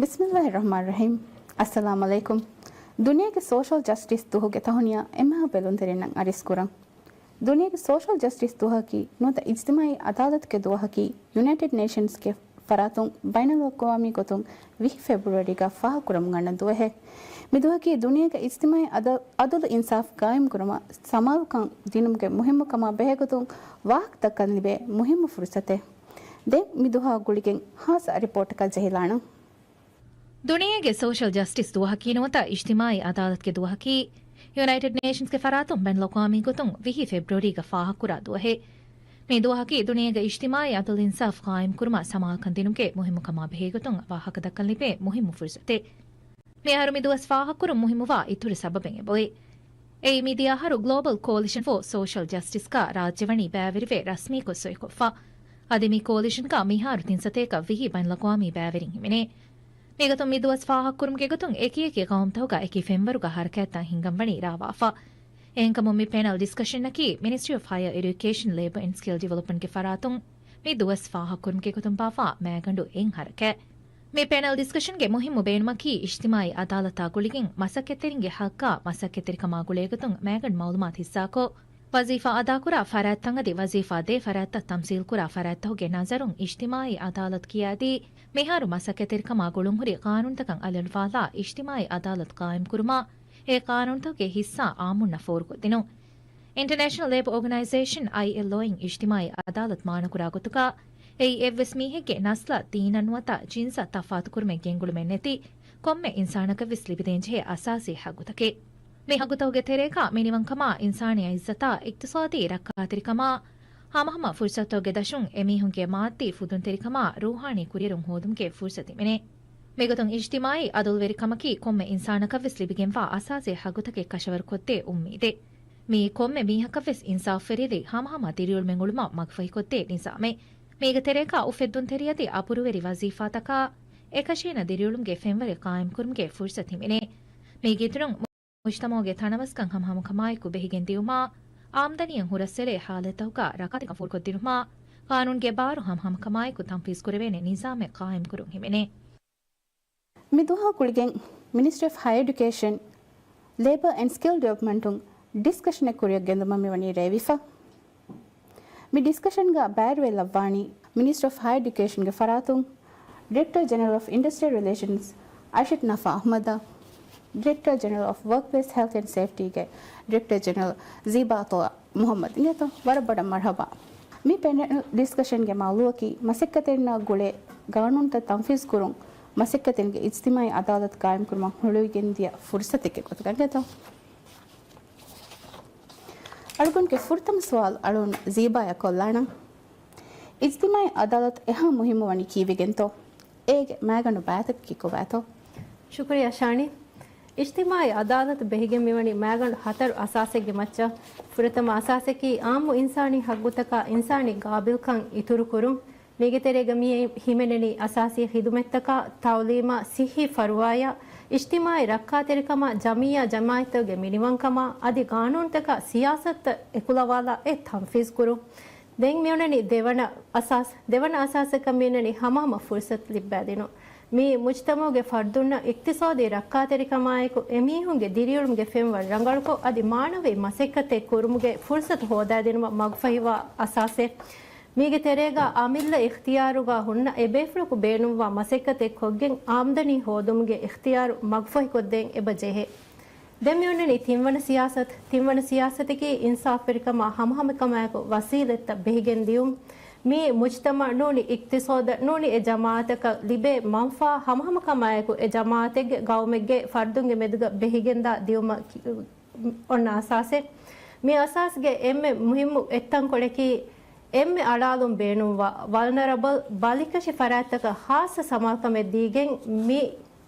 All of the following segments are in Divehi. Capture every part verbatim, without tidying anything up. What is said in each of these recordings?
ބިސްމިއްލާހި ރަޙްމާނި ރަޙީމް. އައްސަލާމު ޢަލައިކުމް. ދުނިޔޭގެ ސޯޝަލް ޖަސްޓިސް ދުވަހުގެ ތަހުނިޔާ އެންމެހާ ބެލުންތެރިންނަށް އަރިސްކުރަން. ދުނިޔޭގެ ސޯޝަލް ޖަސްޓިސް ދުވަހަކީ ނުވަތަ އިޖްތިމާޢީ ޢަދާލަތުގެ ދުވަހަކީ ޔުނައިޓެޑް ނޭޝަންސްގެ ފަރާތުން ބައިނަލްއަޤްވާމީ ގޮތުން ވިހި ފެބްރުއަރީގަ ފާހަގަކުރަމުން އަންނަ ދުވަހެއް. މި ދުވަހަކީ ދުނިޔޭގެ އިޖްތިމާޢީ އަދަ-، ޢަދުލު އިންސާފް ޤާއިމްކުރުމަށް ސަމާލުކަން ދިނުމުގެ މުހިއްމުކަމާ ބެހޭގޮތުން ވާހަކަ ދައްކަން ލިބޭ މުހިއްމު ފުރުޞަތެއް. ދެން މި ދުވަހާ ގުޅިގެން ހާއްސަ ރިޕޯޓަކަށް ޖެހިލާނަން. ދުނިޔޭގެ ސޯޝަލް ޖަސްޓިސް ދުވަހަކީ ނުވަތަ އިޖްތިމާޢީ ޢަދާލަތުގެ ދުވަހަކީ، ޔުނައިޓެޑް ނޭޝަންސްގެ ފަރާތުން ބައިނަލްއަޤްވާމީ ގޮތުން ވިހި ފެބްރުއަރީގަ ފާހަގަކުރާ ދުވަހެއް. މި ދުވަހަކީ ދުނިޔޭގެ އިޖްތިމާޢީ ޢަދުލު އިންސާފް ޤާއިމްކުރުމަށް ސަމާލުކަން ދިނުމުގެ މުހިއްމުކަމާ ބެހޭގޮތުން ވާހަކަ ދައްކަން ލިބޭ މުހިއްމު ފުރުޞަތެއް. މިއަހަރު މި ދުވަސް ފާހަގަކުރުން މުހިއްމުވާ އިތުރު ސަބަބެއް އެބައޮތް. އެއީ މިދިޔަ އަހަރު ގްލޯބަލް ކޯލިޝަން ފޯ ސޯޝަލް ޖަސްޓިސްގަ ރާއްޖެވަނީ ބައިވެރިވެ ރަސްމީކޮށް ސޮއިކޮށްފަ. އަދި މި ކޯލިޝަންގަ މިހާރު ތިން ސަތޭކަ ވިހި ބައިނަލްއަޤްވާމީ ބައިވެރިން ހިމެނޭ. މިގޮތުން މި ދުވަސް ފާހަގަކުރުމުގެ ގޮތުން އެކި އެކި ޤައުމުތަކުގަ އެކި ފެންވަރުގަ ޙަރަކާތްތައް ހިންގަންވަނީ ރާވާފަ. އެހެންކަމުން މި ޕެނަލް ޑިސްކަޝަންއަކީ މިނިސްޓްރީ އޮފް ހަޔަރ އެޑިއުކޭޝަން، ލޭބަ އެންޑް ސްކިލް ޑިވެލޮޕްމަންޓްގެ ފަރާތުން މި ދުވަސް ފާހަގަކުރުމުގެ ގޮތުން ބާއްވާ މައިގަނޑު އެއް ޙަރަކާތް. މި ޕެނަލް ޑިސްކަޝަންގެ މުހިއްމު ބޭނުމަކީ އިޖްތިމާޢީ ޢަދާލަތާ ގުޅިގެން މަސައްކަތްތެރިންގެ ޙައްޤާ މަސައްކަތްތެރިކަމާ ގުޅޭގޮތުން މައިގަނޑު މަޢުލޫމާތު ހިއްސާކޮށް، ވަޒީފާ އަދާކުރާ ފަރާތްތައް އަދި ވަޒީފާ ދޭ ފަރާތްތައް ތަމްސީލްކުރާ ފަރާތްތަކުގެ ނަޒަރުން އިޖްތިމާޢީ ޢަދާލަތު ކިޔާދީ، މިހާރު މަސައްކަތްތެރިކަމާ ގުޅުންހުރި ޤާނޫނުތަކަށް އަލިއަޅުވާލާ އިޖްތިމާޢީ ޢަދާލަތު ޤާއިމްކުރުމާ، އެ ޤާނޫނުތަކުގެ ހިއްސާ އާއްމުންނަށް ފޯރުކޮށްދިނުން. އިންޓަރނޭޝަނަލް ލޭބަ އޯގަނައިޒޭޝަން، އައިއެލްއޯ، އިން އިޖްތިމާޢީ ޢަދާލަތު މާނަކުރާ ގޮތުގަ، އެއީ އެއްވެސް މީހެއްގެ ނަސްލަށް، ދީނަށް ނުވަތަ ޖިންސަށް ތަފާތުކުރުމެއް ގެންގުޅުމެއް ނެތި، ކޮންމެ އިންސާނަކަށްވެސް ލިބިދޭންޖެހޭ އަސާސީ ޙައްޤުތަކެއް. މި ޙައްޤުތަކުގެ ތެރޭގަ މިނިވަންކަމާ، އިންސާނީ ޢިއްޒަތާ، އިޤްތިޞާދީ ރައްކާތެރިކަމާ، ހަމަހަމަ ފުރުޞަތުތަކުގެ ދަށުން އެމީހުންގެ މާއްދީ ފުދުންތެރިކަމާ، ރޫޙާނީ ކުރިއެރުން ހޯދުމުގެ ފުރުޞަތު ހިމެނޭ. މިގޮތުން އިޖްތިމާޢީ ޢަދުލުވެރިކަމަކީ ކޮންމެ އިންސާނަކަށްވެސް ލިބިގެންވާ އަސާސީ ޙައްޤުތަކެއް ކަށަވަރުކޮށްދޭ އުއްމީދެއް. މިއީ ކޮންމެ މީހަކަށްވެސް އިންސާފުވެރި ހަމަހަމަ ދިރިއުޅުމެއް އުޅުމަށް މަގުފަހިކޮށްދޭ ނިޒާމެއް. މީގެ ތެރޭގަ އުފެއްދުންތެރި އަދި އަބުރުވެރި ވަޒީފާތަކާ އެކަށީނަށް ދިރިއުޅުމުގެ ފެންވަރެއް ޤާއިމްކުރުމުގެ ފުރުޞަތު ހިމެނޭ. މީގެ އިތުރުން މުޖްތަމަޢުގެ ތަނަވަސްކަން ހަމަހަމަކަމާއެކު ބެހިގެން ދިއުމާ، އާމްދަނީއަށް ހުރަސްއެޅޭ ޙާލަތްތަކުގަ ރައްކާތެރިކަން ފޯރުކޮށްދިނުމާ، ޤާނޫނުގެ ބާރު ހަމަހަމަކަމާއެކު ތަންފީޒުކުރެވޭނެ ނިޒާމެއް ޤާއިމްކުރުން ހިމެނޭ. މި ދުވަހާ ގުޅިގެން މިނިސްޓްރީ އޮފް ހަޔަރ އެޑިއުކޭޝަން، ލޭބަ އެންޑް ސްކިލް ޑިވެލޮޕްމަންޓުން ޑިސްކަޝަނެއް ކުރިއަށް ގެންދުމަށް މިވަނީ ރޭވިފަ. މި ޑިސްކަޝަންގަ ބައިވެރިވެ ލައްވާނީ މިނިސްޓްރީ އޮފް ހަޔަރ އެޑިއުކޭޝަންގެ ފަރާތުން ޑިރެކްޓަރ ޖެނެރަލް އޮފް އިންޑަސްޓްރިއަލް ރިލޭޝަންސް އައިޝަތު ނަފާ އަޙްމަދަށް، ޑިރެކްޓަރ ޖެނެރަލް އޮފް ވަރކްޕްލޭސް ހެލްތް އެންޑް ސޭފްޓީގެ ޑިރެކްޓަރ ޖެނެރަލް ޒީބާ ތޮލާ މުޙައްމަދު އިނގޭތޯ. ވަރަށް ބޮޑަށް މަރުޙަބާ. މި ޕެނެލް ޑިސްކަޝަންގެ މައުޟޫއަކީ މަސައްކަތްތެރިންނާ ގުޅޭ ގާނޫނުތައް ތަންފީޒުކުރުން މަސައްކަތްތެރިންގެ އިޖްތިމާޢީ ޢަދާލަތު ޤާއިމްކުރުމަށް ހުޅުވިގެންދިޔަ ފުރުޞަތެއްގެ ގޮތުގަ އިނގޭތޯ. އަޅުގަނޑުގެ ފުރަތަމަ ސުވާލު އަޅުން ޒީބާޔަށް ކޮށްލާނަން. އިޖްތިމާޢީ ޢަދާލަތު އެހާ މުހިއްމު ވަނީ ކީއްވެގެންތޯ؟ އޭގެ މައިގަނޑު ބައިތަކަކީ ކޮބާތޯ؟ ޝުކުރިއްޔާ ޝާނި. އިޖްތިމާޢީ ޢަދާލަތު ބެހިގެން މިވަނީ މައިގަނޑު ހަތަރު އަސާސެއްގެ މައްޗަށް. ފުރަތަމަ އަސާސަކީ ޢާއްމު އިންސާނީ ޙައްޤުތަކާ އިންސާނީ ގާބިލްކަން އިތުރުކުރުން. މީގެ ތެރޭގަ މިއީ ހިމެނެނީ އަސާސީ ޚިދުމަތްތަކާ، ތަޢުލީމާ، ޞިއްޙީ ފަރުވާއާ، އިޖްތިމާޢީ ރައްކާތެރިކަމާ، ޖަމިއްޔާ ޖަމާޢަތްތަކުގެ މިނިވަންކަމާ، އަދި ގާނޫނުތަކާ ސިޔާސަތުތައް އެކުލަވާލާ އެ ތަންފީޒުކުރުން. ދެން މިއޮންނަނީ ދެވަނަ އަސާސް. ދެވަނަ އަސާސަކަށް މިއޮންނަނީ ހަމަހަމަ ފުރުޞަތު ލިއްބައިދިނުން. މިއީ މުޖްތަމަޢުގެ ފަރްދުންނަށް އިޤްތިޞާދީ ރައްކާތެރިކަމާއެކު އެމީހުންގެ ދިރިއުޅުމުގެ ފެންވަރު ރަނގަޅުކޮށް، އަދި މާނަވީ މަސައްކަތެއް ކުރުމުގެ ފުރުޞަތު ހޯދައިދިނުމަށް މަގުފަހިވާ އަސާސެއް. މީގެ ތެރޭގަ އަމިއްލަ އިޚްތިޔާރުގަ ހުންނަ އެބޭފުޅަކު ބޭނުންވާ މަސައްކަތެއް ކޮށްގެން އާމްދަނީ ހޯދުމުގެ އިޚްތިޔާރު މަގުފަހިކޮށްދޭން އެބަ ޖެހޭ. ދެން މިއޮންނަނީ ތިންވަނަ ސިޔާސަތު. ތިންވަނަ ސިޔާސަތަކީ އިންސާފުވެރިކަމާ ހަމަހަމަކަމާއެކު ވަސީލަތްތައް ބެހިގެން ދިޔުން. މިއީ މުޖްތަމަޢަށް ނޫނީ އިޤްތިޞާދަށް ނޫނީ އެ ޖަމާޢަތަކަށް ލިބޭ މަންފާ ހަމަހަމަކަމާއެކު އެ ޖަމާޢަތެއްގެ ގައުމެއްގެ ފަރްދުންގެ މެދުގަ ބެހިގެންދާ ދިޔުމަކީ އޮންނަ އަސާސެއް. މި އަސާސްގެ އެންމެ މުހިއްމު އެއްތަންކޮޅަކީ އެންމެ އަޅާލުން ބޭނުންވާ ވަލްނަރަބަލް ބަލިކަށި ފަރާތްތަކަށް ޚާއްޞަ ސަމާލުކަމެއް ދީގެން މި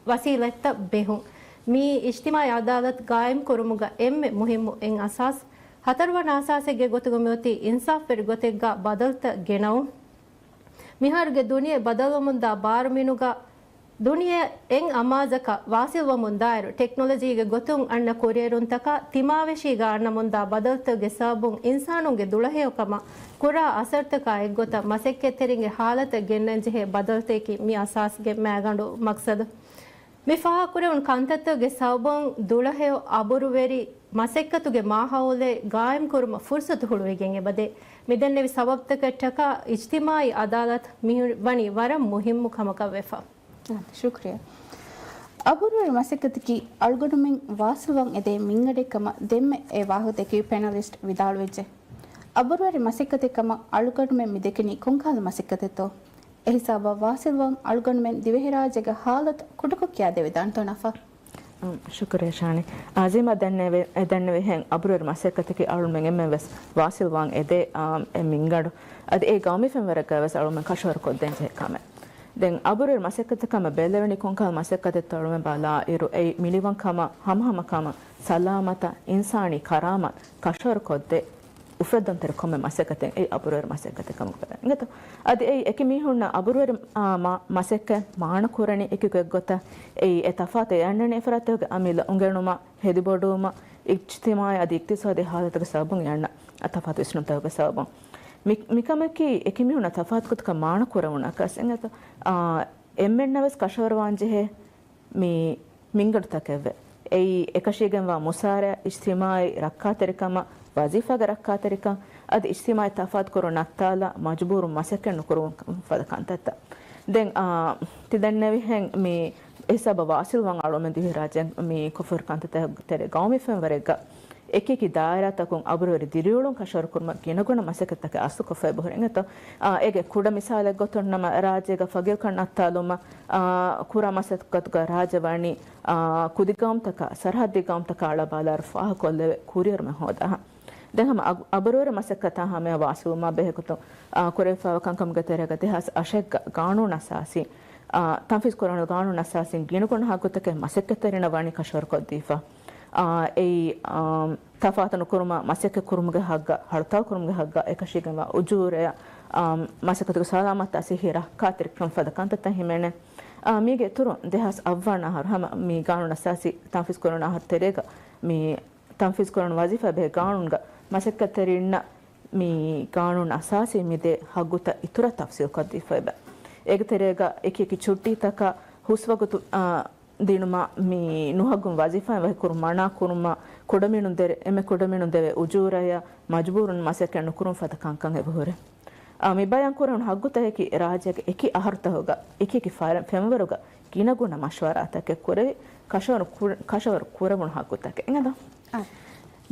ވަސީލަތްތައް ބެހުން. މިއީ އިޖްތިމާޢީ ޢަދާލަތު ޤާއިމްކުރުމުގަ އެންމެ މުހިއްމު އެއް އަސާސް. ހަތަރުވަނަ އަސާސެއްގެ ގޮތުގަ މިއޮތީ އިންސާފުވެރި ގޮތެއްގަ ބަދަލުތައް ގެނައުން. މިހާރުގެ ދުނިޔެ ބަދަލުވަމުންދާ ބާރުމިނުގަ ދުނިޔެ އެއް އަމާޒަކަށް ވާސިލްވަމުންދާއިރު، ޓެކްނޮލޮޖީގެ ގޮތުން އަންނަ ކުރިއެރުންތަކާ ތިމާވެށީގަ އަންނަމުންދާ ބަދަލުތަކުގެ ސަބަބުން އިންސާނުންގެ ދުޅަހެޔޮކަމަށް ކުރާ އަސަރުތަކާ އެއްގޮތަށް މަސައްކަތްތެރިންގެ ހާލަތަށް ގެންނަންޖެހޭ ބަދަލުތަކީ މި އަސާސްގެ މައިގަނޑު މަގްސަދު. މި ފާހަގަކުރެވުނު ކަންތައްތަކުގެ ސަބަބުން ދުޅަހެޔޮ އަބުރުވެރި މަސައްކަތުގެ މާހައުލެއް ގާއިމްކުރުމަށް ފުރުސަތު ހުޅުވިގެން އެބަދޭ. މިދެންނެވި ސަބަބުތަކަށްޓަކާ އިޖްތިމާއީ އަދާލަތު މި ވަނީ ވަރަށް މުހިއްމު ކަމަކަށް ވެފަ. އާ، ޝުކްރިޔާ. އަބުރުވެރި މަސައްކަތަކީ އަޅުގަނޑުމެން ވާސިލްވާން އެދޭ މިންގަނޑެއް ކަމަށް ދެންމެ އެ ވާހަކަދެއްކި ޕެނަލިސްޓް ވިދާޅުވެއްޖެ. އަބުރުވެރި މަސައްކަތެއް ކަމަށް އަޅުގަނޑުމެން މި ދެކެނީ ކޮންކަހަލަ މަސައްކަތެއްތޯ؟ އެހިސާބަށް ވާސިލްވާން އަޅުގަނޑުމެން ދިވެހިރާއްޖޭގެ ހާލަތު ކުޑަކޮށް ކިޔާދެވިދާނެތޯ ނަފާ؟ އުން، ޝުކުރިޔާ ޝާނި. އާޒިމާ ދެންނެވި، އެ ދެންނެވިހެން އަބުރުވެރި މަސައްކަތަކީ އަޅުމެން އެންމެން ވެސް ވާސިލްވާން އެދޭ، އާ، އެ މިންގަނޑު. އަދި އެ ގައުމީ ފެންވަރެއްގަ ވެސް އަޅުމެން ކަށަވަރު ކޮށްދޭން ޖެހޭ ކަމެއް. ދެން އަބުރުވެރި މަސައްކަތެއް ކަމަށް ބެލެވެނީ ކޮންކަހަލަ މަސައްކަތެއްތޯ އަޅުމެން ބަލާ އިރު، އެއީ މިނިވަން ކަމަށް، ހަމަހަމަ ކަމަށް، ސަލާމަތަށް، އިންސާނީ ކަރާމަތް ކަށަވަރު ކޮށްދޭ އުފެއްދުންތެރި ކޮންމެ މަސައްކަތެއް އެއީ އަބުރުވެރި މަސައްކަތެއް ކަމަށް ބެލެން. އިނގޭތޯ؟ އަދި އެއީ އެކި މީހުންނަށް އަބުރުވެރި، އާ، މަ-، މަސައްކަތް މާނަ ކުރަނީ އެކި ގޮތްގޮތަށް. އެއީ އެ ތަފާތު އެ އަންނަނީ އެފަރާތުގެ އަމިއްލަ އުނގެނުމަށް، ހެދިބޮޑުވުމަށް، އިޖްތިމާއީ އަދި އިޤްތިޞާދީ ހާލަތުގެ ސަބަބުން އެ އަންނަ ތަފާތު ވިސްނުންތަކުގެ ސަބަބުން. މި-، މިކަމަކީ އެކި މީހުންނަށް ތަފާތު ގޮތަކަށް މާނަ ކުރެވުނަކަސް. އިނގޭތޯ؟ އާ، އެންމެންނަށް ވެސް ކަށަވަރުވާންޖެހޭ މި މިންގަނޑުތަކެއްވެ. އެއީ އެކަށީގެންވާ މުސާރަ، އިޖްތިމާއީ ރައްކާތެރިކަމަށް، ވަޒީފާގެ ރައްކާތެރިކަން، އަދި އިޖްތިމާއީ ތަފާތުކުރުން ނައްތާލާ މަޖުބޫރުން މަސައްކަތް ނުކުރުން ފަދަ ކަންތައްތައް. ދެން، އާ، ތި ދެންނެވިހެން މި އެހިސާބަށް ވާސިލްވާން އަޅުމެން ދިވެހިރާއްޖޭން މި ކޮށްފަހުރި ކަންތައްތަކުގެ ތެރޭ ގައުމީ ފެންވަރެއްގަ އެކިއެކި ދާއިރާތަކުން އަބުރުވެރި ދިރިއުޅުން ކަށަވަރުކުރުމަށް ގިނަގުނަ މަސައްކަތްތަކެއް އަސްލުކޮށްފައި ބަހުރި. އިނގޭތޯ؟ އާ، އޭގެ ކުޑަ މިސާލެއް ގޮތުން ނަމަ، ރާއްޖޭގަ ފަގީރުކަން ނައްތާލުމަށް، އާ، ކުރާ މަސައްކަތުގަ ރާއްޖެ ވަނީ، އާ، ކުދި ގައުމުތަކާ، ސަރަހައްދީ ގައުމުތަކާ އަޅާ ބަލާއިރު ފާހަގަކޮށްލެވޭ ކުރިއެރުމެއް ހޯދާހާ. ދެން ހަމަ އަގު-، އަބުރުވެރި މަސައްކަތާ ހަމަޔަށް ވާސިލުމާ ބެހޭ ގޮތުން، އާ، ކުރެވިފައިވާ ކަންކަމުގެ ތެރޭގަ ދެހާސް އަށެއްގަ ގާނޫނު އަސާސީ، އާ، ތަންފީޒު ކުރާނެ ގާނޫނު އަސާސީން ގިނަގުނަ ހައްގުތަކެއް މަސައްކަތްތެރިންނަށް ވަނީ ކަށަވަރުކޮށްދީފަ. އާ، އެއީ، އާ، ތަފާތު ނުކުރުމަށް މަސައްކަތް ކުރުމުގެ ހައްގަށް، ހަޅުތާލު ކުރުމުގެ ހައްގަށް، އެކަށީގެންވާ އުޖޫރަޔަށް، އާ، މަސައްކަތުގެ ސަލާމަތްތައް، ސިއްހީ ރައްކާތެރިކަން ފަދަ ކަންތައްތައް ހިމެނޭ. އާ، މީގެ އިތުރުން ދެހާސް އަށްވަނަ އަހަރު ހަމަ މި ގާނޫނު އަސާސީ ތަންފީޒު ކުރަން އަހަރު ތެރޭގަ މި ތަންފީޒު ކުރަން ވަޒީފާ ބެހޭ ގާނޫނުގަ މަސައްކަތްތެރިންނަށް މި ގާނޫނު އަސާސީ މިދޭ ހައްގުތައް އިތުރަށް ތަފްސީލްކޮށްދީފައިބަ. އޭގެ ތެރޭގަ އެކި އެކި ޗުއްޓީތަކަށް ހުސްވަގުތު، އާ، ދިނުމަށް މި ނުހައްގުން ވަޒީފާއިން ވަކިކުރުން މަނާ ކުރުމަށް، ކުޑަމިނުން ދެރެ-، އެންމެ ކުޑަމިނުން ދެވޭ އުޖޫރަޔަށް މަޖުބޫރުން މަސައްކަތް ނުކުރުން ފަދަ ކަންކަން އެބަހުރޭ. އާ، މި ބަޔާން ކުރެވުނު ހައްގުތަކަކީ ރާއްޖޭގެ އެކި އަހަރުތަކުގަ، އެކި އެކި ފަރ-، ފެންވަރުގަ ގިނަގުނަ މަޝްވަރާތަކެއް ކުރެވި، ކަށަވަރު ކުރ-، ކަށަވަރު ކުރެވުނު ހައްގުތަކެއް. އިނގޭތޯ؟ އާ.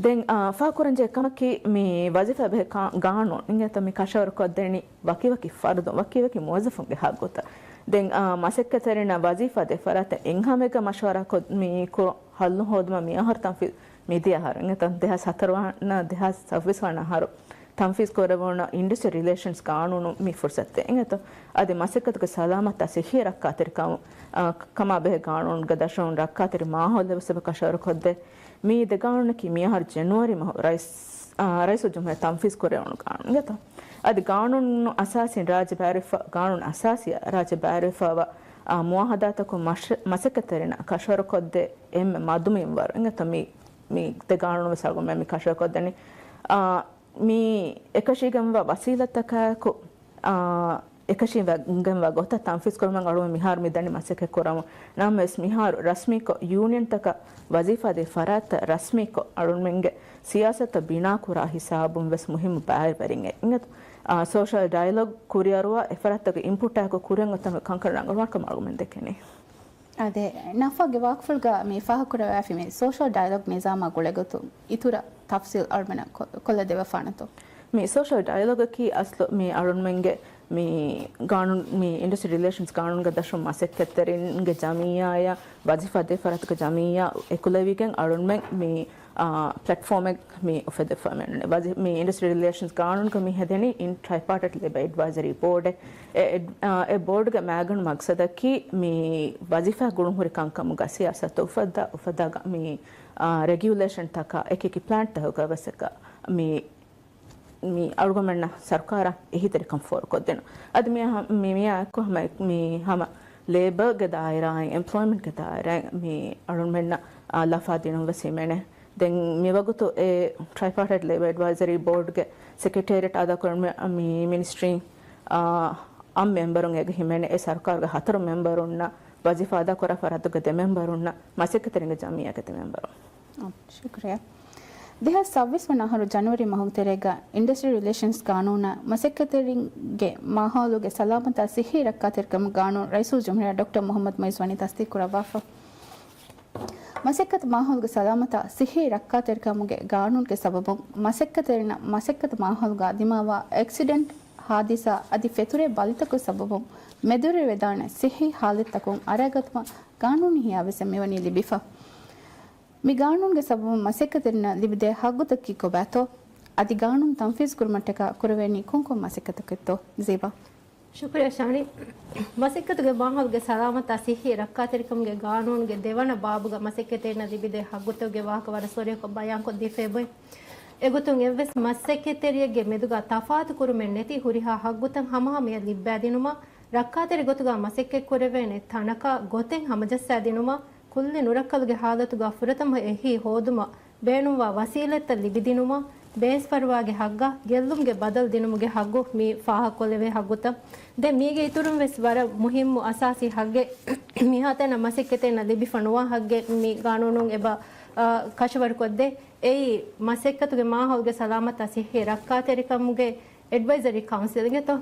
ދެން، އާ، ފާހަގަކުރަންޖެހޭ ކަމަކީ މި ވަޒީފާ ބެހޭ ކާ-، ގާނޫނު. އިނގޭތޯ؟ މި ކަށަވަރު ކޮށްދެނީ ވަކިވަކި ފަރުދުން، ވަކިވަކި މުވައްޒަފުންގެ ހައްގުތައް. ދެން، އާ، މަސައްކަތްތެރިންނަށް ވަޒީފާ ދޭ ފަރާތްތައް އެއްހަމައެއްގަ މަޝްވަރާކޮށް މި ކޮ-، ހައްލު ހޯދުމަށް މި އަހަރު ތަންފީ-، މިދިޔަ އަހަރު. އިނގޭތޯ؟ ދެހާސް ހަތަރު ވަނަ، ދެހާސް ސައްބީސް ވަނަ އަހަރު ތަންފީޒު ކުރެވުނު އިންޑަސްޓްރިއަލް ރިލޭޝަންސް ގާނޫނު މި ފުރުސަތު ދޭ. އިނގޭތޯ؟ އަދި މަސައްކަތުގެ ސަލާމަތާ ސިއްހީ ރައްކާތެރިކަމު، އާ، ކަމާ ބެހޭ ގާނޫނުގެ ދަށުން ރައްކާތެރި މާހައުލެއް ވެސް އެބަ ކަށަވަރު ކޮށްދޭ. މި ދެ ގާނޫނަކީ މިއަހަރު ޖެނުއަރީ މަހު ރައީސް، އާ، ރައީސުލްޖުމްހޫރިއްޔާ ތަންފީޒު ކުރެވުނު ގާނޫނު. އިނގޭތޯ؟ އަދި ގާނޫނު އަސާސީން ރާއްޖެ ބައިވެރިފަ-، ގާނޫނު އަސާސީއާ ރާއްޖެ ބައިވެރިވެފައިވާ، އާ، މުއާހަދާތަކުން މަޝް-، މަސައްކަތްތެރިންނަށް ކަށަވަރު ކޮށްދޭ އެންމެ މަދު މިންވަރު. އިނގޭތޯ؟ މި، މި ދެ ގާނޫނު ވެސް އަޅުގަނޑުމެން މި ކަށަވަރު ކޮށްދެނީ. އާ، މި އެކަށީގެންވާ ވަސީލަތަކާއެކު، އާ، އެކަށީގެންވާ ގޮތަށް ތަންފީޒު ކުރުމަށް އަޅުގަނޑު މިހާރު މި ދަނީ މަސައްކަތް ކުރަމުން. ނަމަވެސް މިހާރު ރަސްމީކޮށް ޔޫނިއަންތަކަށް ވަޒީފާ ދޭ ފަރާތްތައް ރަސްމީކޮށް އަޅުގަނޑުމެންގެ ސިޔާސަތުތައް ބިނާ ކުރާ ހިސާބުން ވެސް މުހިއްމު ބައިވެރިން އެ. އިނގޭތޯ؟ އާ، ސޯޝަލް ޑައިލޮގް ކުރިއަރުވާ އެފަރާތްތަކުގެ އިންޕުޓާއެކު ކުރިއަށް އޮތް ކަންކަން ރަނގަޅުވާނެ ކަމަށް އަޅުގަނޑުމެން ދެކެނީ. އާދެ، ނަފާގެ ވާކުފުޅުގަ މި ފާހަގަކުރެވިފައި މި ސޯޝަލް ޑައިލޮގް ނިޒާމާ ގުޅޭގޮތުން އިތުރަށް ތަފްސީލް އަޅުމެނަށް ކޮ-، ކޮށްލަދެވޭފާނެތޯ؟ މި ސޯޝަލް ޑައިލޮގަކީ އަސްލު މި އަޅުންމެންގެ މި ގާނޫނު، މި އިންޑަސްޓްރިއަލް ރިލޭޝަންސް ގާނޫނުގެ ދަށުން މަސައްކަތްތެރިންގެ ޖަމިއްޔާއާ ވަޒީފާ ދޭ ފަރާތުގެ ޖަމިއްޔާ އެކުލެވިގެން އަޅުންމެން މި، އާ، ޕްލެޓްފޯމެއް މި އުފެދިފަ މި އިންޑަސްޓްރިއަލް ރިލޭޝަންސް ގާނޫނުގަ މި ހެދެނީ އިން ޓްރައިޕާޓަޓް ލޭބަ އެޑްވައިޒަރީ ބޯޑެއް. އެ، އެ، އާ، އެ ބޯޑުގެ މައިގަނޑު މަގްސަދަކީ މި ވަޒީފާ ގުޅުންހުރި ކަންކަމުގަ ސިޔާސަތު އުފައްދާ، އުފައްދާގަ މި، އާ، ރެގިއުލޭޝަންތަކާ އެކި އެކި ޕްލާންޓްތަކުގަ ވެސް އެކަ މި، މި އަޅުގަނޑުމެންނަށް ސަރުކާރަށް އެހީތެރިކަން ފޯރުކޮށްދޭނަ. އަދި މި އަހަ-، މި، މިއާއެކު ހަމަ މި ހަމަ ލޭބަރގެ ދާއިރާއިން، އެމްޕްލޯއިމެންޓްގެ ދާއިރާއިން މި އަޅުންމެންނަށް، އާ، ލަފާ ދިނުން ވެސް ހިމެނޭ. ދެން މިވަގުތު އެ ޓްރައިޕާޓައިޓް ލޭބަރ އެޑްވައިޒަރީ ބޯޑްގެ ސެކްރެޓޭރިއެޓް އަދާކުރަން މި، މި މިނިސްޓްރީން، އާ، އަށް މެމްބަރުން އޭގަ ހިމެނޭ. އެ ސަރުކާރުގެ ހަތަރު މެމްބަރުންނަށް ވަޒީފާ އަދާކުރާ ފަރާތުގެ ދެ މެމްބަރުންނަށް މަސައްކަތްތެރިންގެ ޖަމްއިއްޔާގެ ދެ މެމްބަރުން. ޝުކުރިއްޔާ. ދެހާސް ސައްބީސް ވަނަ އަހަރު ޖަނުއަރީ މަހުގެ ތެރޭގަ އިންޑަސްޓްރިއަލް ރިލޭޝަންސް ގާނޫނާ މަސައްކަތްތެރިންގެ މާހައުލުގެ ސަލާމަތާ ސިއްހީ ރައްކާތެރިކަމުގެ ގާނޫނު ރައީސުލްޖުމްހޫރިއްޔާ ޑޮކްޓަރ މުޙައްމަދު މުޢިއްޒު ވަނީ ތަޞްދީޤު ކުރައްވާފަ. މަސައްކަތު މާހައުލުގެ ސަލާމަތާ ސިއްހީ ރައްކާތެރިކަމުގެ ގާނޫނުގެ ސަބަބުން މަސައްކަތްތެރިންނަށް މަސައްކަތު މާހައުލުގަ ދިމާވާ އެކްސިޑެންޓް، ހާދިސާ އަދި ފެތުރޭ ބަލިތަކުގެ ސަބަބުން މެދުވެރިވެދާނެ ސިއްހީ ހާލަތްތަކުން އަރައިގަތުމަށް ގާނޫނީ ހިޔާވެއްޖެ މިވަނީ ލިބިފަ. މި ގާނޫނުގެ ސަބަބުން މަސައްކަތްތެރިންނަށް ލިބިދޭ ހައްގުތަކަކީ ކޮބާތޯ؟ އަދި ގާނޫނު ތަންފީޒު ކުރުމަށްޓަކާ ކުރެވޭނީ ކޮންކޮން މަސައްކަތްތަކެއްތޯ؟ ޒީބާ. ޝުކުރިއްޔާ ޝާނި. މަސައްކަތުގެ މާހައުލުގެ ސަލާމަތާ ސިއްހީ ރައްކާތެރިކަމުގެ ގާނޫނުގެ ދެވަނަ ބާބުގަ މަސައްކަތްތެރިންނަށް ލިބިދޭ ހައްގުތަކުގެ ވާހަކަ ވަރަށް ސޮރިއަކޮށް ބަޔާންކޮށްދީފައި އޮތް. އެގޮތުން އެއްވެސް މަސައްކަތްތެރިއެއްގެ މެދުގަ ތަފާތު ކުރުމެއް ނެތި ހުރިހާ ހައްގުތައް ހަމަހަމަޔަށް ލިއްބައިދިނުމަށް، ރައްކާތެރި ގޮތުގަ މަސައްކަތް ކުރެވޭނެ ތަނަކަށް ގޮތެއް ހަމަޖައްސައިދިނުމަށް، ކުއްލި ނުރައްކަލުގެ ހާލަތުގަ ފުރަތަމަ އެހީ ހޯދުމަށް ބޭނުންވާ ވަސީލަތްތައް ލިބިދިނުމަށް، ބޭސްފަރުވާގެ ހައްގާ، ގެއްލުމުގެ ބަދަލު ދިނުމުގެ ހައްގު މި ފާހަގަކޮށްލެވޭ ހައްގުތައް. ދެން މީގެ އިތުރުން ވެސް ވަރަށް މުހިއްމު އަސާސީ ހައްގެއް، މިހާތަނަށް މަސައްކަތްތެރިންނަށް ލިބިފަ ނުވާ ހައްގެއް މި ގާނޫނުން އެބަ، އާ، ކަށަވަރުކޮށްދޭ. އެއީ، މަސައްކަތުގެ މާހައުލުގެ ސަލާމަތާ ސިއްހީ ރައްކާތެރިކަމުގެ އެޑްވައިޒަރީ ކައުންސިލް އިނގޭތޯ؟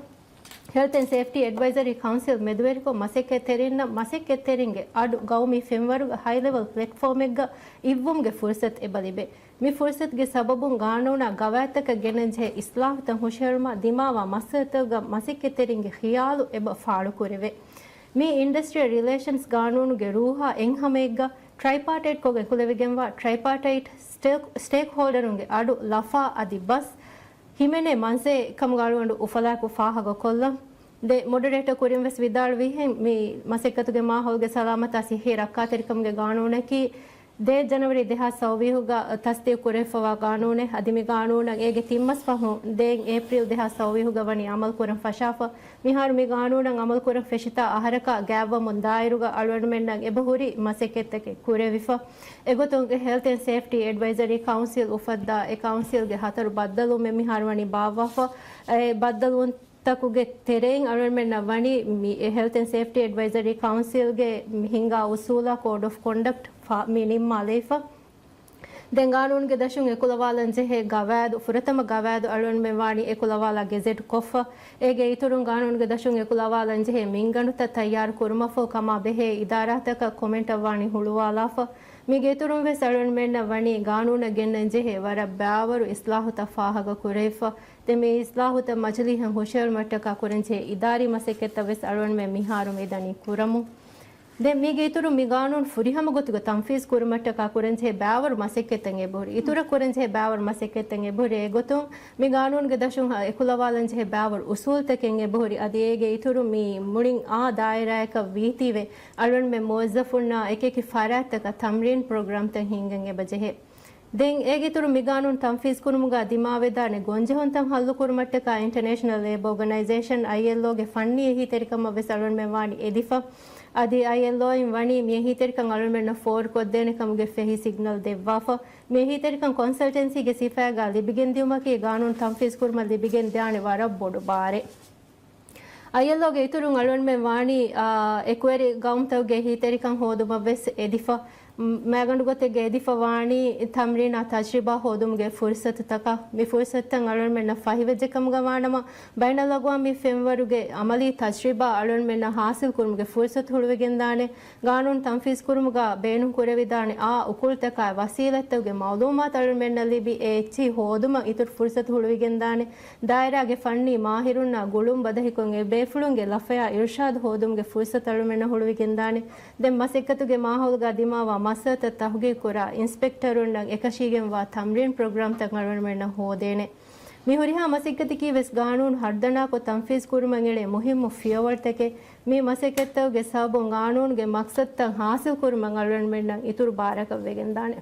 ހެލްތް އެންޑް ސޭފްޓީ އެޑްވައިޒަރީ ކައުންސިލް މެދުވެރިކޮށް، މަސައްކަތްތެރިންނަށް މަސައްކަތްތެރިންގެ އަޑު ގައުމީ ފެންވަރުގަ ހައި ލެވެލް ޕްލެޓްފޯމެއްގަ އިއްވުމުގެ ފުރުސަތު އެބަ ލިބޭ. މި ފުރުސަތުގެ ސަބަބުން ގާނޫނާ ގަވާއިދުތަކަށް ގެންނަންޖެހޭ އިސްލާހުތައް ހުށަހެޅުމަށް ދިމާވާ މައްސަލަތަކުގަ މަސައްކަތްތެރިންގެ ޚިޔާލު އެބަ ފާޅުކުރެވޭ. މި އިންޑަސްޓްރިއަލް ރިލޭޝަންސް ގާނޫނުގެ ރޫހާ އެއްހަމައެއްގަ ޓްރައިޕާޓައިޓްކޮށް އެކުލެވިގެންވާ ޓްރައިޕާޓައިޓް ސްޓޭކް، ސްޓޭކްހޯލްޑަރުންގެ އަޑު ލަފާ އަދި ބަސް ހިމެނޭ މަންޒޭ ކަމުގަ އަޅުގަނޑު އުފަލާއެކު ފާހަގަކޮށްލަން. ދެ މޮޑަރޭޓަ ކުރިން ވެސް ވިދާޅުވިހެން، މި މަސައްކަތުގެ މާހައުލުގެ ސަލާމަތާ ސިއްހީ ރައްކާތެރިކަމުގެ ގާނޫނަކީ، ދޭއް ޖަނަވަރީ ދެހާސް ސައުވީހުގަ ތަސްދީޤު ކުރެވިފައިވާ ގާނޫނެއް. އަދި މި ގާނޫނަށް އޭގެ ތިން މަސް ފަހުން ދޭއް އޭޕްރީލް ދެހާސް ސައުވީހުގަ ވަނީ އަމަލު ކުރަން ފަށާފަ. މިހާރު މި ގާނޫނަށް އަމަލު ކުރަން ފެށިތާ އަހަރަކާ ގާތްވަމުން ދާއިރުގަ އަޅުގަނޑުމެންނަށް އެބަހުރި މަސައްކަތްތަކެއް ކުރެވިފަ. އެގޮތުން ހެލްތް އެންޑް ސޭފްޓީ އެޑްވައިޒަރީ ކައުންސިލް އުފައްދާ އެ ކައުންސިލްގެ ހަތަރު ބައްދަލުވުމެއް މިހާރު ވަނީ ބާއްވާފަ. އެ ބައްދަލުވުން ތަކުގެ ތެރެއިން އަޅުގަނޑުމެންނަށް ވަނީ މި ހެލްތް އެންޑް ސޭފްޓީ އެޑްވައިޒަރީ ކައުންސިލްގެ މި ހިންގާ އުސޫލާ ކޯޑް އޮފް ކޮންޑަކްޓް ފާ-، މި ނިންމާލައިފަ. ދެން ގާނޫނުގެ ދަށުން އެކުލަވާލަން ޖެހޭ ގަވާއިދު، ފުރަތަމަ ގަވާއިދު އަޅުގަނޑުމެން ވާނީ އެކުލަވާލާ ގެޒެޓް ކޮށްފަ. އޭގެ އިތުރުން ގާނޫނުގެ ދަށުން އެކުލަވާލަން ޖެހޭ މިންގަނޑުތައް ތައްޔާރު ކުރުމަށްފަހު ކަމާ ބެހޭ އިދާރާތަކަށް ކޮމެންޓަށް ވާނީ ހުޅުވާލާފަ. މީގެ އިތުރުން ވެސް އަޅުގަނޑުމެންނަށް ވަނީ ގާނޫނަށް ގެންނަން ޖެހޭ ވަރަށް ބައިވަރު އިސްލާހުތައް ފާހަގަ ކުރެވިފަ. ދެން މި އިސްލާހުތައް މަޖިލީހަށް ހުށަހެޅުމަށްޓަކާ ކުރަންޖެހޭ އިދާރީ މަސައްކަތްތައް ވެސް އަޅުގަނޑުމެން މިހާރު މިދަނީ ކުރަމުން. ދެން މީގެ އިތުރުން މި ގާނޫނު ފުރިހަމަ ގޮތުގަ ތަންފީޒު ކުރުމަށްޓަކާ ކުރަންޖެހޭ ބައިވަރު މަސައްކަތްތައް އެބަހުރި. އިތުރަށް ކުރަންޖެހޭ ބައިވަރު މަސައްކަތްތައް އެބަހުރި. އެގޮތުން މި ގާނޫނުގެ ދަށުން އެކުލަވާލަންޖެހޭ ބައިވަރު އުސޫލުތަކެއް އެބަހުރި. އަދި އޭގެ އިތުރުން މި މުޅިން އާ ދާއިރާއަކަށް ވީތީވެ، އަޅުގަނޑުމެން މުވައްޒަފުންނާ އެކިއެކި ފަރާތްތަކަށް ތަމްރީން ޕްރޮގްރާމްތައް ހިންގަން އެބަޖެހޭ. ދެން އޭގެ އިތުރުން މި ގާނޫނު ތަންފީޒު ކުރުމުގަ ދިމާވެދާނެ ގޮންޖެހުންތައް ހައްލު ކުރުމަށްޓަކާ އިންޓަރނޭޝަނަލް ލޭބަ އޯގަނައިޒޭޝަން، އައިއެލްއޯގެ ފަންނީ އެހީތެރިކަމަށް ވެސް އަޅުގަނޑުމެން ވާނީ އެދިފަ. އަދި އައިއެލްއޯއިން ވަނީ މި އެހީތެރިކަން އަޅުގަނޑުމެންނަށް ފޯރުކޮށްދޭނެ ކަމުގެ ފެހި ސިގްނަލް ދެއްވާފަ. މި އެހީތެރިކަން ކޮންސަލްޓެންސީގެ ސިފައިގަ ލިބިގެންދިއުމަކީ ގާނޫނު ތަންފީޒު ކުރުމަށް ލިބިގެން ދާނެ ވަރަށް ބޮޑު ބާރެއް. އައިއެލްއޯގެ އިތުރުން އަޅުގަނޑުމެން ވާނީ، އާ، އެކުވެރި ގައުމުތަކުގެ އެހީތެރިކަން ހޯދުމަށް ވެސް އެދިފަ. މައިގަނޑު ގޮތެއްގަ އެދިފަ ވާނީ ތަމްރީނާ ތަޖްރިބާ ހޯދުމުގެ ފުރުސަތުތަކަށް. މި ފުރުސަތުތައް އަޅުގަނޑުމެންނަށް ފަހިވެއްޖެ ކަމުގަ ވާނަމަ، ބައިނަލްއަގްވާމީ ފެންވަރުގެ އަމަލީ ތަޖްރިބާ އަޅުގަނޑުމެންނަށް ހާސިލް ކުރުމުގެ ފުރުސަތު ހުޅުވިގެންދާނެ. ގާނޫނު ތަންފީޒު ކުރުމުގަ ބޭނުން ކުރެވިދާނެ އާ އުކުޅުތަކާއި ވަސީލަތްތަކުގެ މައުލޫމާތު އަޅުގަނޑުމެންނަށް ލިބި، އެ އެއްޗިހި ހޯދުމަށް އިތުރު ފުރުސަތު ހުޅުވިގެންދާނެ. ދާއިރާގެ ފަންނީ މާހިރުންނާ ގުޅުން ބަދަހިކޮށް، އެ ބޭފުޅުންގެ ލަފަޔާ އިރުޝާދު ހޯދުމުގެ ފުރުސަތު އަޅުގަނޑުމެންނަށް ހުޅުވިގެންދާނެ. ދެން މަސައްކަތުގެ މާހައުލުގަ ދިމާވާ މައްސަލަތައް ތަހުގީގުކުރާ އިންސްޕެކްޓަރުންނަށް އެކަށީގެންވާ ތަމްރީން ޕްރޮގްރާމްތައް އަޅުގަނޑުމެންނަށް ހޯދޭނެ. މި ހުރިހާ މަސައްކަތަކީ ވެސް ގާނޫނު ހަރުދަނާކޮށް ތަންފީޒު ކުރުމަށް އެޅޭ މުހިއްމު ފިޔަވަޅުތަކެއް. މި މަސައްކަތްތަކުގެ ސަބަބުން ގާނޫނުގެ މަޤްޞަދުތައް ހާސިލް ކުރުމަށް އަޅުގަނޑުމެންނަށް އިތުރު ބާރަކަށް ވެގެންދާނެ.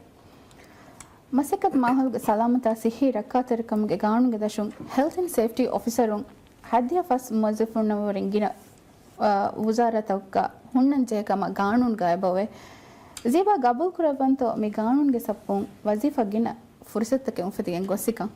މަސައްކަތު މާހައުލުގެ ސަލާމަތާ ސިއްހީ ރައްކާތެރިކަމުގެ ގާނޫނުގެ ދަށުން ހެލްތް އެންޑް ސޭފްޓީ އޮފިސަރުން ހައްދިހަ ފަސް މުވައްޒަފުންނަށްވުރެން ގިނަ އާ، ވުޒާރާތަކަށް ހުންނަންޖެހޭ ކަމަށް ގާނޫނުގަ އެބައޮވޭ. ޒީބާ ގަބޫލުކުރައްވަންތޯ މި ގާނޫނުގެ ސަބަބުން ވަޒީފާ ގިނަ ފުރުސަތުތަކެއް އުފެދިގެން ގޮއްސިކަން،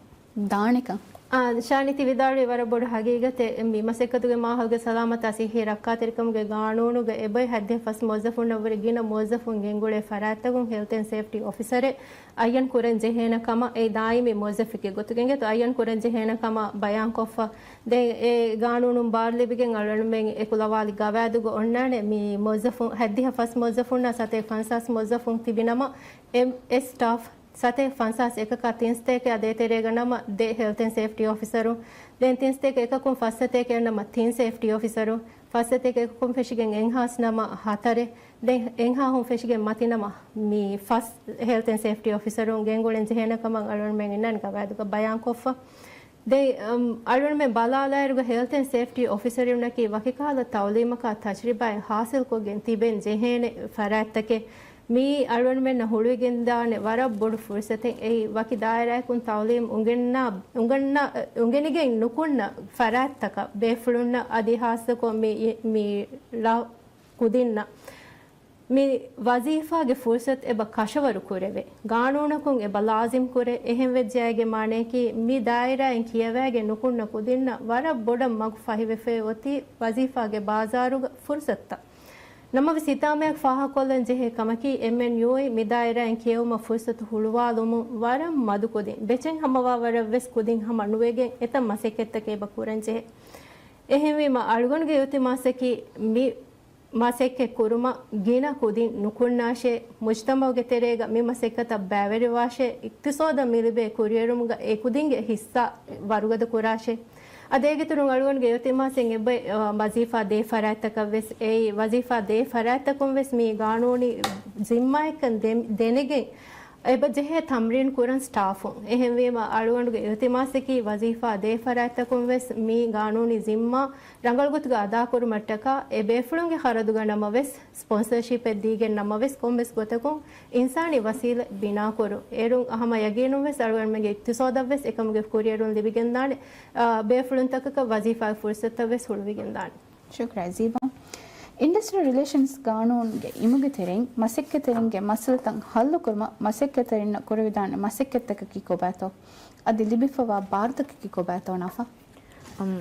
ދާނެކަން؟ އާ، ޝާނި ތި ވިދާޅުވީ ވަރަށް ބޮޑު ހަގީގަތެއް. މި މަސައްކަތުގެ މާހައުލުގެ ސަލާމަތާ ސިއްހީ ރައްކާތެރިކަމުގެ ގާނޫނުގަ އެބައޮތް ހައްދިހަ ފަސް މުވައްޒަފުންނަށްވުރެ ގިނަ މުވައްޒަފުން ގެންގުޅޭ ފަރާތްތަކުން ހެލްތް އެންޑް ސޭފްޓީ އޮފިސަރެއް އައްޔަން ކުރަން ޖެހޭނެ ކަމަށް އެ ދާއިމީ މުވައްޒަފެއްގެ ގޮތުގައި އައްޔަން ކުރަން ޖެހޭނެ ކަމަށް ބަޔާންކޮށްފަ. ދެން އެ ގާނޫނުން ބާރު ލިބިގެން އަޅުގަނޑުމެން އެކުލަވާލި ގަވާއިދުގަ އޮންނާނެ މި މުވައްޒަފުން ހައްދިހަ ފަސް މުވައްޒަފުންނާ ސަތޭކަ ފަންސާސް މުވައްޒަފުން ތިބި ނަމަ، އެ، އެ ސްޓާފް ސަތޭކަ ފަންސާސް އެކަކާ ތިން ސަތޭކައާ ދޭތެރޭގަ ނަމަ ދެ ހެލްތް އެންޑް ސޭފްޓީ އޮފިސަރުން، ދެން ތިން ސަތޭކަ އެކަކުން ފަސް ސަތޭކައެއް ނަމަ ތިން ސޭފްޓީ އޮފިސަރުން، ފަސް ސަތޭކަ އެކަކުން ފެށިގެން އެއްހާސް ނަމަ ހަތަރެއް، ދެން އެއްހާހުން ފެށިގެން މަތި ނަމަ މި ފަސް ހެލްތް އެންޑް ސޭފްޓީ އޮފިސަރުން ގެންގުޅެން ޖެހޭނެ ކަމަށް އަޅުގަނޑުމެން އިންނާނެ ގަވާއިދުގަ ބަޔާންކޮށްފަ. ދެން، އަމް، އަޅުގަނޑުމެން ބަލާލާއިރުގަ ހެލްތް އެންޑް ސޭފްޓީ އޮފިސަރުންނަކީ ވަކިކަހަލަ ތައުލީމަކާ ތަޖްރިބާއެއް ހާސިލްކޮށްގެން ތިބެން ޖެހޭނެ ފަރާތްތަކެއް. މިއީ އަޅުގަނޑުމެންނަށް ހުޅުވިގެންދާނެ ވަރަށް ބޮޑު ފުރުސަތެއް. އެއީ ވަކި ދާއިރާއަކުން ތައުލީމް އުނގެންނާ، އުނގަންނާ، އުނގެނިގެން ނުކުންނަ ފަރާތްތަކަށް ބޭފުޅުންނަށް އަދި ހާއްސަކޮށް މި، މި ޅަ ކުދިންނަށް މި ވަޒީފާގެ ފުރުސަތު އެބަ ކަށަވަރު ކުރެވޭ. ގާނޫނަކުން އެބަ ލާޒިމް ކުރޭ. އެހެންވެއްޖެއާއިގެ މާނަޔަކީ، މި ދާއިރާއިން ކިޔަވައިގެން ނުކުންނަ ކުދިންނަށް ވަރަށް ބޮޑަށް މަގު ފަހިވެފައި އޮތީ ވަޒީފާގެ ބާޒާރުގަ ފުރުސަތުތައް. ނަމަވެސް، ހިތާމަޔަށް ފާހަގަކޮށްލަން ޖެހޭ ކަމަކީ، އެމްއެންޔޫއިން މި ދާއިރާއިން ކިޔެވުމަށް ފުރުސަތު ހުޅުވާލުމުން ވަރަށް މަދު ކުދިން، ބެޗެއް ހަމަވާ ވަރަށް ވެސް ކުދިން ހަމަ ނުވެގެން އެތައް މަސައްކަތްތަކެއް އެބަ ކުރަން ޖެހޭ. އެހެންވީމަ، އަޅުގަނޑުގެ އިލްތިމާސަކީ މި މަސައްކަތް ކުރުމަށް ގިނަ ކުދިން ނުކުންނާށޭ، މުޖްތަމަޢުގެ ތެރޭގަ މި މަސައްކަތަށް ބައިވެރިވާށޭ، އިޤްތިޞާދަށް މި ލިބޭ ކުރިއެރުމުގަ އެ ކުދިންގެ ހިއްސާ ވަރުގަދަ ކުރާށޭ. އަދި އޭގެ އިތުރުން އަޅުގަނޑުގެ އިލްތިމާސެއް އެބަ، އަ، ވަޒީފާ ދޭ ފަރާތްތަކަށް ވެސް، އެއީ ވަޒީފާ ދޭ ފަރާތްތަކުން ވެސް މި ގާނޫނީ ޒިންމާއެއްކަން ދެ-، ދެނެގެން، އެބަ ޖެހޭ ތަމްރީން ކުރަން ސްޓާފުން. އެހެންވީމަ، އަޅުގަނޑުގެ އިލްތިމާސަކީ، ވަޒީފާ ދޭ ފަރާތްތަކުން ވެސް މި ގާނޫނީ ޒިންމާ ރަނގަޅު ގޮތުގަ އަދާކުރުމަށްޓަކާ، އެ ބޭފުޅުންގެ ޚަރަދުގަ ނަމަވެސް، ސްޕޮންސަރޝިޕެއް ދީގެން ނަމަވެސް، ކޮންމެސް ގޮތަކުން އިންސާނީ ވަސީލަތް ބިނާކުރުން. އޭރުން ހަމަ ޔަގީނުން ވެސް އަޅުގަނޑުމެންގެ އިޤްތިޞާދަށް ވެސް އެކަމުގެ ކުރިއެރުން ލިބިގެންދާނެ، އާ، ބޭފުޅުންތަކަކަށް ވަޒީފާގެ ފުރުސަތުތައް ވެސް ހުޅުވިގެންދާނެ. ޝުކުރާ ޒީބާ. އިންޑަސްޓްރިއަލް ރިލޭޝަންސް ގާނޫނުގެ އިމުގެ ތެރެއިން މަސައްކަތްތެރިންގެ މައްސަލަތައް ހައްލުކުރުމަށް މަސައްކަތްތެރިންނަށް ކުރެވިދާނެ މަސައްކަތްތަކަކީ ކޮބާތޯ؟ އަދި ލިބިފައިވާ ބާރުތަކަކީ ކޮބާތޯ ނަފާ؟ އަމް،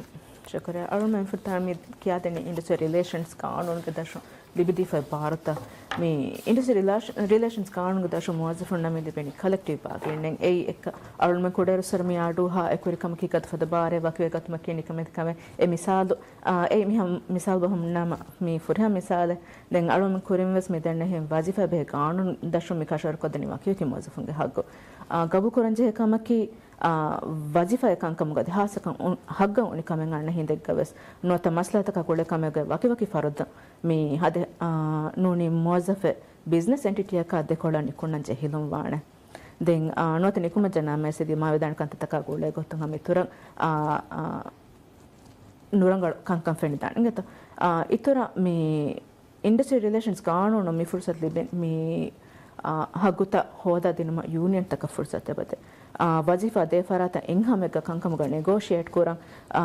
ޝުކުރިއްޔާ. އަޅުގަނޑުމެން ފުރަތަމަ މި ކިޔާދިނީ އިންޑަސްޓްރިއަލް ރިލޭޝަންސް ގާނޫނުގެ ދަށުން ލިބިދީފައި ބާރުތައް. މި އިންޑަސްޓްރިއަލް ރިލޭޝަ-، ރިލޭޝަންސް ގާނޫނުގެ ދަށުން މުވައްޒަފުންނަށް މި ލިބެނީ ކަލެކްޓިވް ބާގެއިން. އެއީ އެއްކަ އަޅުގަނޑުމެން ކުޑައިރުއްސުރެ މި އަޑުއަހާ އެ ކުރި ކަމަކީ ގަދަފަދަ ބާރެއް ވަކިވެ ގަތުމަކީ ނިކަމެތި ކަމެއް. އެ މިސާލު، އާ، އެއީ މި ހަމަ މިސާލު ބަހުން ނަމަ، މި ފުރިހަމަ މިސާލެއް. ދެން އަޅުގަނޑުމެން ކުރިން ވެސް މި ދެންނެހިން ވަޒީފާ ބެހޭ ގާނޫނު ދަށުން މި ކަށަވަރު ކޮށްދެނީ ވަކިވަކި މުވައްޒަފުންގެ ހައްގު. އާ، ގަބޫލު ކުރަންޖެހޭ ކަމަކީ، އާ، ވަޒީފާއެއް ކަންކަމުގަ އަދި ހާއްސަކަން އު-، ހައްގަށް އުނި ކަމެއް އަންނަ ހިނދެއްގަ ވެސް ނުވަތަ މަސްލަހަތަކާ ގުޅޭ ކަމެއްގަ ވަކިވަކި ފަރުދު މި ހަދެ، އާ، ނޫނީ މުވައްޒަފެއް ބިޒްނަސް އެންޓިޓީއަކާ ދެކޮޅަށް ނިކުންނަން ޖެހިލުން ވާނެ. ދެން، އާ، ނުވަތަ ނިކުމެއް ޖަނާ މޭސެދި މާ ވެދާނެ ކަންތައްތަކާ ގުޅޭ ގޮތުން ހަމަ އިތުރަށް، އާ، އާ، ނުރަނގަޅު ކަންކަން ފެނިދާނެ އިނގޭތޯ. އާ، އިތުރަށް މި އިންޑަސްޓްރިއަލް ރިލޭޝަންސް ގާނޫނު މި ފުރުސަތު ލިބި، މި، އާ، ހައްގުތައް ހޯދާ ދިނުމަށް ޔޫނިއަންތަކަށް ފުރުސަތު އެބަދޭ. އާ، ވަޒީފާ ދޭ ފަރާތަށް އެންހާމެއްގަ ކަންކަމުގަ ނެގޯޝިއޭޓް ކުރަން، އާ،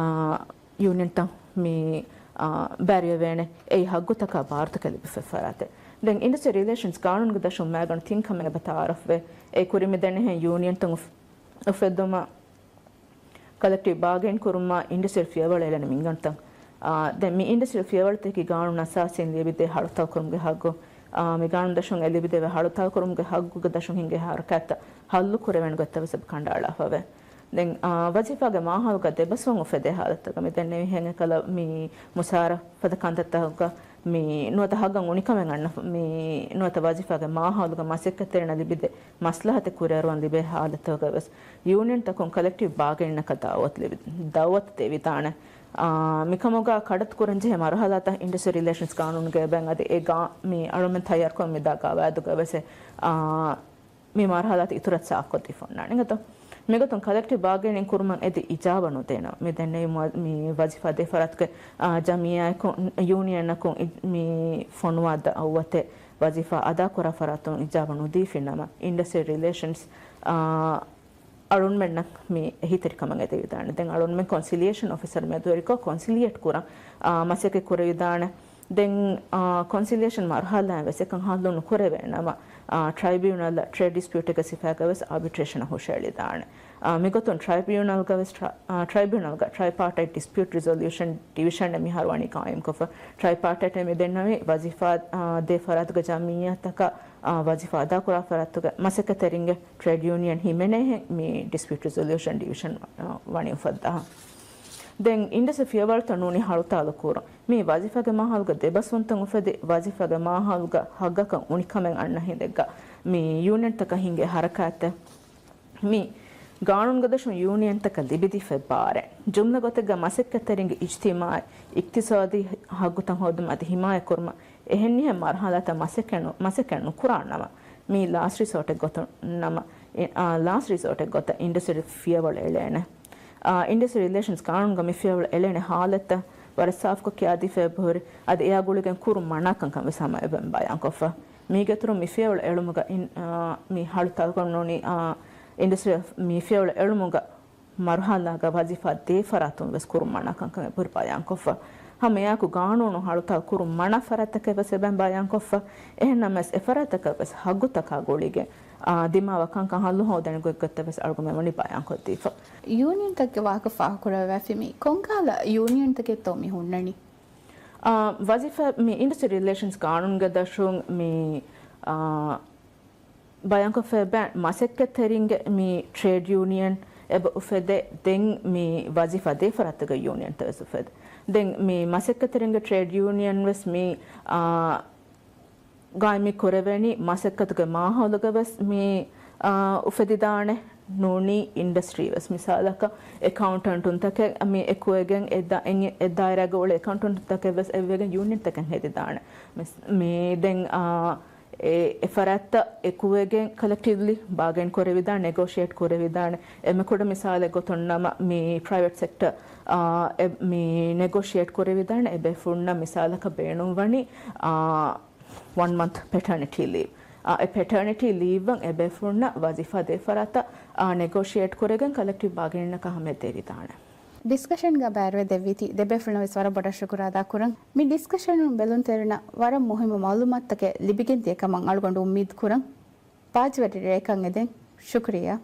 ޔޫނިއަންތައް މި، އާ، ބައިވެރިވޭނެ. އެއީ ހައްގުތަކާ ބާރުތަކެއް ލިބިފައި ފަރާތެއް. ދެން އިންޑަސްޓްރިއަލް ރިލޭޝަންސް ގާނޫނުގެ ދަށުން މައިގަނޑު ތިން ކަމެއް އެބަ ތައާރަފްވޭ. އެ ކުރިން މި ދެންނެހިން ޔޫނިއަންތައް އުފް-، އުފެއްދުމަށް ކަލެކްޓިވް ބާގެއިން ކުރުމާ އިންޑަސްޓްރިއަލް ފިޔަވަޅަށް އެޅެން މިންގަނޑުތައް. އާ، ދެން މި އިންޑަސްޓްރިއަލް ފިޔަވަޅުތަކަކީ ގާނޫނު އަސާސީން ލިބިދޭ ހަޅުތައް ކުރުމުގެ ހައްގު. އާ، މި ގާނޫނު ދަށުން އެ ލިބިދެވޭ ހަޅުތައް ކުރުމުގެ ހައްގުގެ ދަށުން ހިނގޭ ހަރަކާތްތައް ހައްލު ކުރެވޭނެ ގޮތްތައް ވެސް އެބަ ކަނޑައަޅާފަވޭ. ދެން، އާ، ވަޒީފާގެ މާހައުލުގަ ދެބަސްވުން އުފެދޭ ހާލަތުގަ މި ދެންނެވިހެން އެކަލަ މި މުސާރަ ފަދަ ކަންތައްތަކުގަ މި ނުވަތަ ހައްގަށް އުނިކަމެއް އަންނަ މި ނުވަތަ ވަޒީފާގެ މާހައުލުގަ މަސައްކަތްތެރިންނަށް ލިބިދޭ މަސްލަހަތެއް ކުރިއަރުވަން ލިބޭ ހާލަތުގަ ވެސް ޔޫނިއަންތަކުން ކަލެކްޓިވް ބާގެއިންއަކަށް ދައުވަތު ލިބި-، ދައުވަތު ދެވިދާނެ. އާ، މިކަމުގަ ކަޑައްތު ކުރަންޖެހޭ މަރުހަލާތައް އިންޑަސްޓްރިއަލް ރިލޭޝަންސް ގާނޫނުގައި އެބައިން އަދި އެ ގާ-، މި އަޅުމެން ތައްޔާރުކޮށް މިދާ ގަވާއިދުގަ ވެސް، އާ، މި މަރުހަލާތައް އިތުރަށް ސާފުކޮށްދީފަ އޮންނާނެ އިނގޭތޯ. މިގޮތުން ކަލެކްޓިވް ބާގެނިން ކުރުމަށް އެދި އިޖާބަ ނުދޭނަ. މި ދެންނެވި މު-، މި ވަޒީފާ ދޭ ފަރާތުގެ، އާ، ޖަމިއްޔާއަކުން، ޔޫނިއަންއަކުން އި-، މި ފޮނުވާ ދައުވަތެއް ވަޒީފާ އަދާކުރާ ފަރާތުން އިޖާބަ ނުދީފި ނަމަ، އިންޑަސްޓްރިއަލް ރިލޭޝަންސް، އާ، އަޅުންމެންނަށް މި އެހީތެރިކަމަށް އެދެވިދާނެ. ދެން އަޅުންމެން ކޮންސިލިއޭޝަން އޮފިސަރ މެދުވެރިކޮށް ކޮންސިލިއޭޓް ކުރަން، އާ، މަސައްކަތް ކުރެވިދާނެ. ދެން، އާ، ކޮންސިލިއޭޝަން މަރުހަލާއިން ވެސް އެކަން ހައްލު ނުކުރެވޭނަމަ، އާ، ޓްރައިބިއުނަލަށް ޓްރޭޑް ޑިސްޕިއުޓެއްގެ ސިފައިގަ ވެސް އާބިޓްރޭޝަނަށް ހުށައެޅިދާނެ. އާ، މިގޮތުން ޓްރައިބިއުނަލްގަ ވެސް ޓްރަ-، އާ، ޓްރައިބިއުނަލްގަ ޓްރައިޕާޓައިޓް ޑިސްޕިއުޓް ރިޒޮލިއުޝަން ޑިވިޝަން އެއް މިހާރު ވަނީ ޤާއިމްކޮށްފަ. ޓްރައިޕާޓައިޓް އެ މި ދެންނެވި ވަޒީފާ، އާ، ދޭ ފަރާތުގެ ޖަމިއްޔާތަކަށް، އާ، ވަޒީފާ އަދާކުރާ ފަރާތުގެ މަސައްކަތްތެރިންގެ ޓްރޭޑް ޔޫނިއަން ހިމެނޭހެން މި ޑިސްޕިއުޓް ރިޒޮލިއުޝަން ޑިވިޝަން، އާ، ވަނީ އުފައްދާ. ދެން އިންޑަސްޓްރީ ފިޔަވަޅުތައް ނޫނީ ހަޅުތާލު ކުރުން. މި ވަޒީފާގެ މާހައުލުގަ ދެބަސްވުންތައް އުފެދި، ވަޒީފާގެ މާހައުލުގަ ހައްގަކަށް އުނިކަމެއް އަންނަ ހިނދެއްގަ މި ޔޫނިއަންތަކަށް ހިނގޭ ހަރަކާތްތައް މި ގާނޫނުގަ ދަށުން ޔޫނިއަންތަކަށް ލިބިދީފައި ބާރެއް. ޖުމްލަ ގޮތެއްގަ މަސައްކަތްތެރިންގެ އިޖްތިމާޢީ، އިޤްތިޞާދީ ހައްގުތައް ހޯދުމަށް އަދި ހިމާޔަތްކުރުމަށް އެހެން މިހެން މަރުހަލާތައް މަސައްކަތް ނު-، މަސައްކަތް ނުކުރާނަމަ، މީ ލާސްޓް ރިސޯޓެއް ގޮތުން ނަމަ، އެ، އާ، ލާސްޓް ރިސޯޓެއް ގޮތަށް އިންޑަސްޓްރީ ފިޔަވަޅު އެޅޭނެ. އާ، އިންޑަސްޓްރީ ރިލޭޝަންސް ގާނޫނުގަ މި ފިޔަވަޅު އެޅޭނެ ހާލަތްތައް ވަރަށް ސާފުކޮށް ކިޔާދީފައި އެބަހުރި. އަދި އެއާ ގުޅިގެން ކުރުން މަނާކަންކަން ވެސް ހަމަ އެބަ ބަޔާންކޮށްފަ. މީގެއިތުރުން މި ފިޔަވަޅު އެޅުމުގަ އިން-، އާ، މި ހަޅުތާލުކޮށް ނޫނީ، އާ، އިންޑަސްޓްރީ މި ފިޔަވަޅު އެޅުމުގަ މަރުހަލާގަ ވަޒީފާ ދޭ ފަރާތުން ވެސް ކުރުން މަނާކަންކަން އެބަހުރި ބަޔާންކޮށްފަ. ހަމައެއާއެކު ގާނޫނު ހަޅުތާލު ކުރުން މަނާ ފަރާތްތަކެއް ވެސް އެބަ ބަޔާންކޮށްފަ. އެހެންނަމަވެސް އެ ފަރާތްތަކަށް ވެސް ހައްގުތަކާ ގުޅިގެން، އާ، ދިމާވާ ކަންކަން ހައްލު ހޯދަން ގޮތްގޮތްތައް ވެސް އަޅުގަނޑުމެން ވަނީ ބަޔާންކޮށްދީފަ. ޔޫނިއަންތަކުގެ ވާހަކަ ފާހަގަކުރައްވާފި މީ ކޮންކަހަލަ ޔޫނިއަންތަކެއްތޯ މި ހުންނަނީ؟ އާ، ވަޒީފާ މި އިންޑަސްޓްރީ ރިލޭޝަންސް ގާނޫނުގެ ދަށުން މި، އާ، ބަޔާންކޮށްފައި ބައި މަސައްކަތްތެރިންގެ މި ޓްރޭޑް ޔޫނިއަން އެބަ އުފެދޭ. ދެން މި ވަޒީފާ ދޭ ފަރާތުގެ ޔޫނިއަންތައް ވެސް އުފެދޭ. ދެން މި މަސައްކަތްތެރިންގެ ޓްރޭޑް ޔޫނިއަން ވެސް މި، އާ، ގާއިމީ ކުރެވެނީ މަސައްކަތުގެ މާހައުލުގަ ވެސް މި، އާ، އުފެދިދާނެ ނޫނީ އިންޑަސްޓްރީ ވެސް. މިސާލަކަށް އެކައުންޓަންޓުންތަކެއް މި އެކުވެގެން އެ ދާ-، އެ ދާއިރާގަ އުޅޭ އެކައުންޓަންޓުންތަކެއް ވެސް އެއްވެގެން ޔޫނިއަންތަކެއް ހެދިދާނެ. މިސް-، މި ދެން، އާ، އެ، އެ ފަރާތްތައް އެކުވެގެން ކަލެކްޓިވްލީ ބާގެން ކުރެވިދާނެ، ނެގޯޝިއޭޓް ކުރެވިދާނެ. އެންމެ ކުޑަ މިސާލެއް ގޮތުން ނަމަ، މި ޕްރައިވެޓް ސެކްޓަ، އާ، އެ، މި ނެގޯޝިއޭޓް ކުރެވިދާނެ. އެބޭފުޅުންނަށް މިސާލަކަށް ބޭނުންވަނީ، އާ، ވަން މަންތް ޕެޓާނިޓީ ލީވް. އާ، އެ ޕެޓާނިޓީ ލީވްއަށް އެބޭފުޅުންނަށް ވަޒީފާ ދޭ ފަރާތަށް، އާ، ނެގޯޝިއޭޓް ކުރެގެން ކަލެކްޓިވް ބާގެނިންނަކަށް ހަމަޔަށް ދެވިދާނެ. ޑިސްކަޝަންގަ ބައިވެރިވެ ދެއްވީތީ ދެބޭފުޅުންނަށް ވެސް ވަރަށް ބޮޑަށް ޝުކުރު އަދާކުރަން. މި ޑިސްކަޝަނުން ބެލުންތެރިންނަށް ވަރަށް މުހިއްމު މައުލޫމާތުތަކެއް ލިބިގެން ދިޔަކަމަށް އަޅުގަނޑު އުއްމީދު ކުރަން. ބާއްޖަވެރި ރެއަކަށް އެދެން. ޝުކުރިއްޔާ.